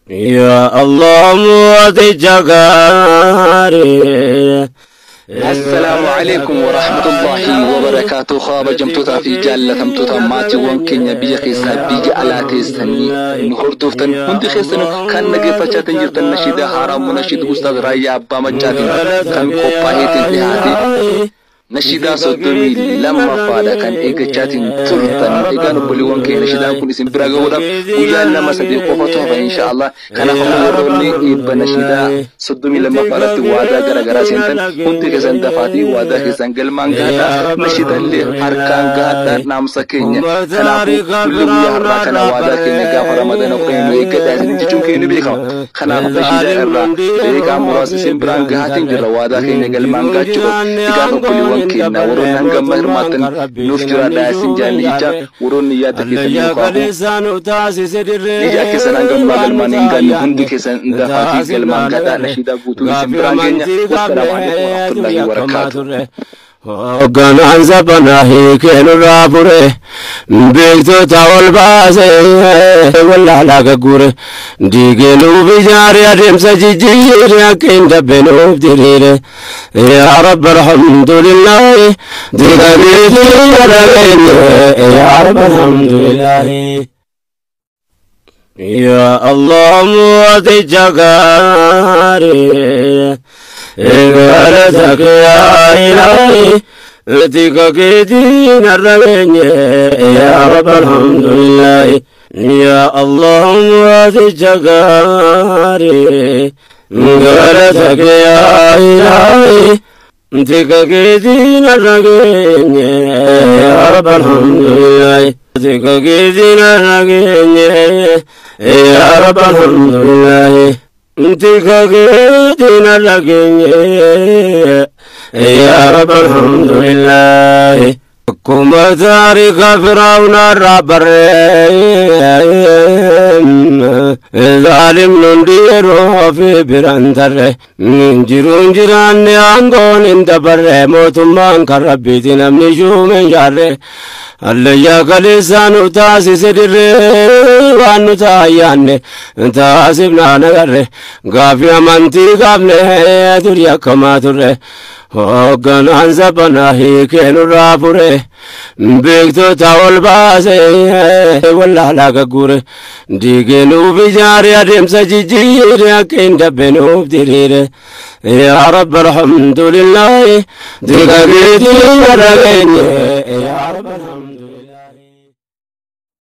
Yaa Allah mooticha gaarii. Assalaamu alaikum wa rahmatullahi wa barakaatuh. Kabajamtootaa fi jaallatamtoota maatiiwwan keenya biyya keessaa biyya alaa teessanii nu hordoftan hundi keessanuu kan dhaggeeffachaa jirtan nashiida haaraa munashiid Ustaaz Raayyaa Abbaa Maccaatiin kan qophaa'eetiin dhiyaate nashiidaa 32ffaadha kan eeggachaatiin turtan. Egaan obboleewwan keenya nashiidaan kun isin bira gahuudhaaf guyyaa 2-3 qofatu hafa inshaallah. Kanaaf ammoo warroonni eebba nashiidaa 32ffaa irratti waadaa garaagaraa seentan hundi keessan dafaatii waadaa keessan galmaan gahaadha. Nashiidaallee harkaan gahaadha dhaamsa keenya. Kanaafuu kulli guyyaa har'aa kana waadaa keenya gaafa Ramadana 10 nu eeggadha isin jechuun keenya ni beekama. Kanaaf nashiidaa irraa daqiiqaa muraasa isin biraan gahaatiin jirra waadaa keenya galmaan gaachuudhaaf. Egaan obboleewwan keenya warroonni hanga ammaa hirmaattan nuuf jiraadhaa isin jaalli jecha warroonni yaada keessan nu kaafu ija keessan hanga ammaa galmaan hin gaanne hundi keessan dafaatii galmaan gaadhaa nashiidaa guutuu isin biraan geenya. Wassalaamu alaikum warahmatullahi wabarakaatuh. Hoogganaan sabanaa hiikee nurraa fure beektota ol baasee wallaalaa gagguure diigee nuuf ijaare adeemsa jijjiire akka hin dabbe nuuf diriire. Yaa Rabbi alhamdulillahi diiganii dhageenye yaa Rabbi alhamdulillahi. Yaa Allah mooticha gaarii. Galataka yaa Ilaahi tika keetiin har'a geenye yaa Rabbi alhamdulillahi. Yaa Allah mooticha gaarii galataka yaa Ilaahi tika keetiin har'a geenye yaa Rabbi alhamdulillahi. Tika keetiin har'a geenye yaa Rabbi alhamdulillahi. Tika keetiin har'a geenye yaa Rabbi alhamdulillahi. Akkuma taarika Firaawuna irraa barree zaalimni hundi yeroo fi biraan tarre jiruun jiraanne aangoon hin dabarre mootummaan kan rabbiiti namni shuume hin jaarre hallayyaa kaleessaa nu taasise dirree waan nu taayyaanne taasifnaa nagarre gaafii amantii gaafne durii akkamaa turre. Hoogganaan sabanaa hiikee nurraa fure beektota ol baasee wallaalaa gagguure diigee nuuf ijaare adeemsa jijjiire akka hin dabbe nuuf diriire. Yaa Rabbi alhamdulillahi diiga keetiin har'a geenye yaa Rabbi alhamdulillahi.